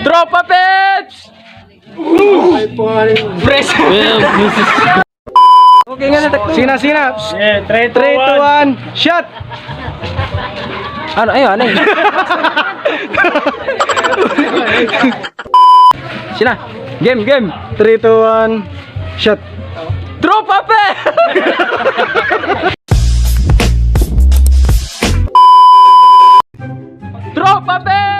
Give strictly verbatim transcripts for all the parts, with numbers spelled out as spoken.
Tropa Pets! Fresh! Okay nga na, takbo. Sina, sina. Yeah, three, two, one, shot! Ano, ayun, ano yun? Sina, game, game. Three, two, one, shot. Tropa Pets! Tropa Pets!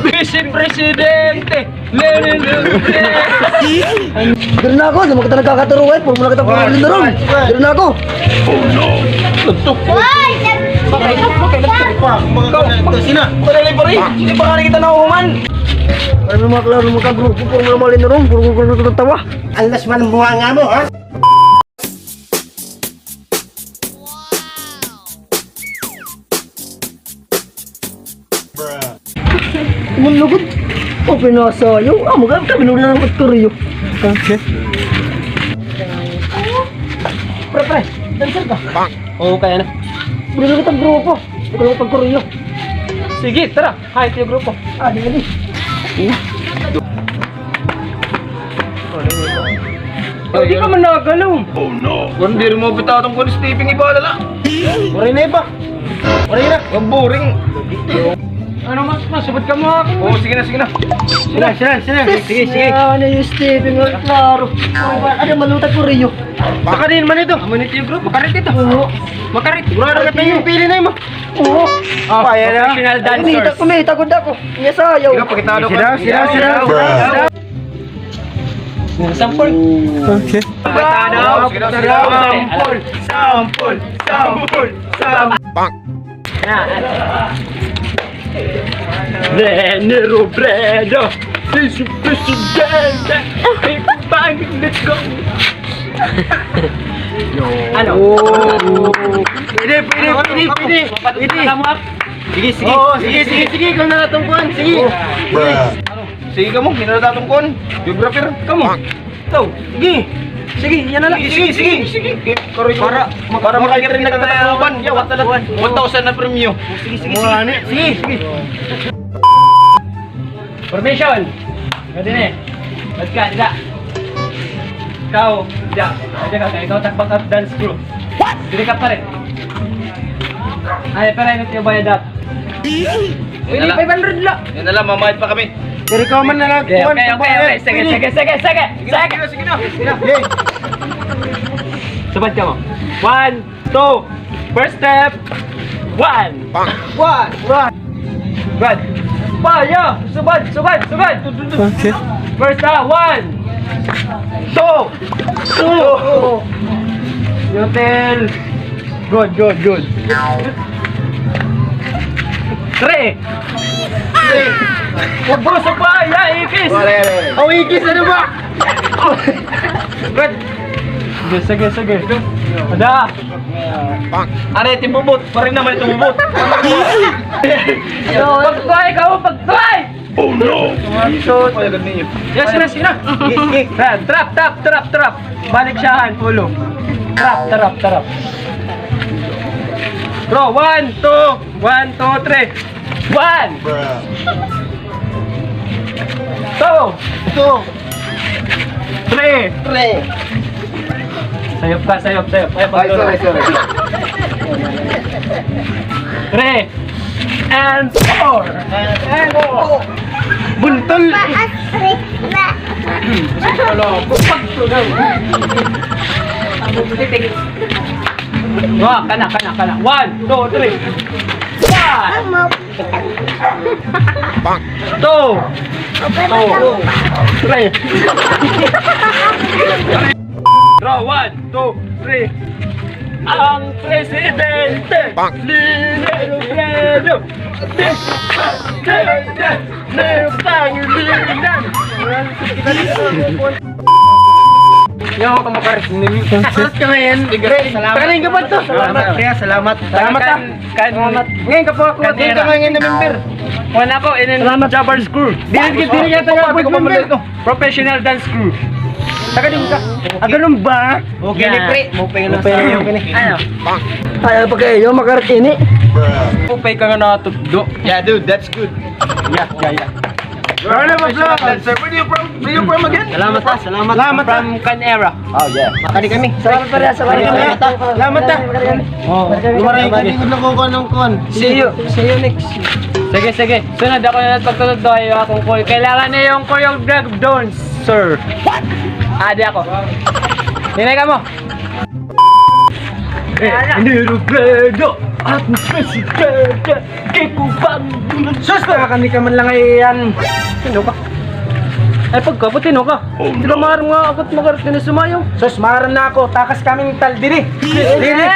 Vice Presidente! Lele, lele, lele. Diri na ako, sa mga kita nagkakaturo, eh, puro mo na kita puro lindurong. Diri na ako. Oh no! Nagtukod. Bakit? Bakit? Nagtukod pa. Mga ito, sina. Pare, pare, hindi pa nga kita nahuman. Ano mga klaro, mga kabro, puro mo na mga lindurong, puro mo na tawa. Alas man ang bunga nga mo, ha? Umulugod. O, pinasayaw. Ah, magkano ka? Binuli na lang at Korea. Okay. Pre, pre, dancer ka? Oo, kaya na. Binuli kita grupo. Ikaw lang pag Korea. Sige, tara. Hi, ito yung grupo. Ah, di, di. Hindi ka man nagalaw. Oh, no. Kung di rin mo bitatong ko ni Steven Ibala na. Waray na iba. Waray na. Ang boring. Ano mas, mas, sabot ka mo ako. Oo, sige na, sige na. Sila, sila, sila. Sige, sige. Ano yung Steven? Klaro. Ano, malutag ko, Rio. Baka din man ito. Amo nito yung grupo. Makarit ito. Oo. Makarit. Sigurado ka tayo yung pili na yun, ma. Oo. Ah, professional dancer. Kumita, kumita, gud ako. Niya sayaw. Sige, pakita daw. Sila, sila, sila. Sample. Okay. Pakita daw. Sample, sample, sample, sample. Rene Robredo, si su presidente. Bang, let's go. Ano? Pwede, pwede, pwede, pwede. Pwede. Sige, sige. Oo, sige, sige, sige. Ikaw na natungkuan. Sige. Sige ka mo, ikaw na natungkuan. Geographer. Kamo. Ikaw. Sige. Sige, yan na lang. Sige, sige, sige. Para, para makakita rin na kita ng laban. One thousand na premyo. Sige, sige, sige. Sige, sige. Formation! Ikaw din eh. Ba't ka, dida? Ikaw, dida. Dida ka, ikaw, takbak at dance crew. What? Dili ka pare. Ay, pero ano tiyo bayad at? Pwede five hundred la. Yan na lang, mamahid pa kami. Pero ikaw man na lang. Okay, okay, okay, okay. Sige, sige, sige, sige. Sige na, sige na, sige na. Subad ka mo. One, two, first step. One. One. One. One. Paya. Subad, subad, subad. Okay. First step. One. Two. Two. Yutil. Good, good, good. Three. Three. Ubos sa paya, ikis. Aw, ikis, ano ba? Good. Sige, sige, sige. Ada. Are, timbubot. Pare naman itong bubot. Pagtuhay ka mo, pagtuhay! Oh no! Yes, yes, yes. Trap, trap, trap, trap, trap. Balik siya, han, ulo. Trap, trap, trap. Bro, one, two, one, two, three. One. Two. Two. Three. Three. Sayop ka, sayop, sayop. Ay, sorry, sorry. Three. And four. And four. Buntol. Paas, Rick, na. Wa, kana, kana, kana. One, two, three. One. Two. Two. Three. Draw, one, two, three. Ang presidente, Lene Robredo. Presidente ng Pangilinan. Yo, kumakarit nini. Salamat ka ngayon. Salamat. Salamat. Kaya salamat. Salamat, ah. Kan, kan, ngayon ka po ako. Kanina. Ngayon ka ngayon na member. Wala ko, inin Salamat. Jabber School. Dili, dili ka taga board member. Professional dance crew. Taga din ka. Ah, ganun ba? Okay ni pre. Mupay na sa iyo. Ano? Ayaw pa kayo, makarat ini. Upay ka nga natutdo. Yeah, dude, that's good. Yeah, yeah, yeah. Round of applause. Sir, where you from? Where you from again? Salamat, ha. Salamat. Salamat, ha. From Canera. Oh, yeah. Makadi kami. Salamat, pare. Salamat, pare. Salamat, ha. Oh, lumaray ka. Hindi ko nakukuha ng kuwan. See you. See you next. Sige, sige. Sunod ako na nagpagtutdo. Ayaw akong kuy. Kailangan na yung kuy yung drag doon, sir. What? Adi ako. Hinay ka mo. Eh, hindi Robredo. Ako presidente. Kiko bang. Sus, nakakani ka man lang ay yan. Sino ka? Ay, pagkaputino ka. Sila marang nga ako't magarat din sumayaw. Sus, marang na ako. Takas kaming tal diri. Diri.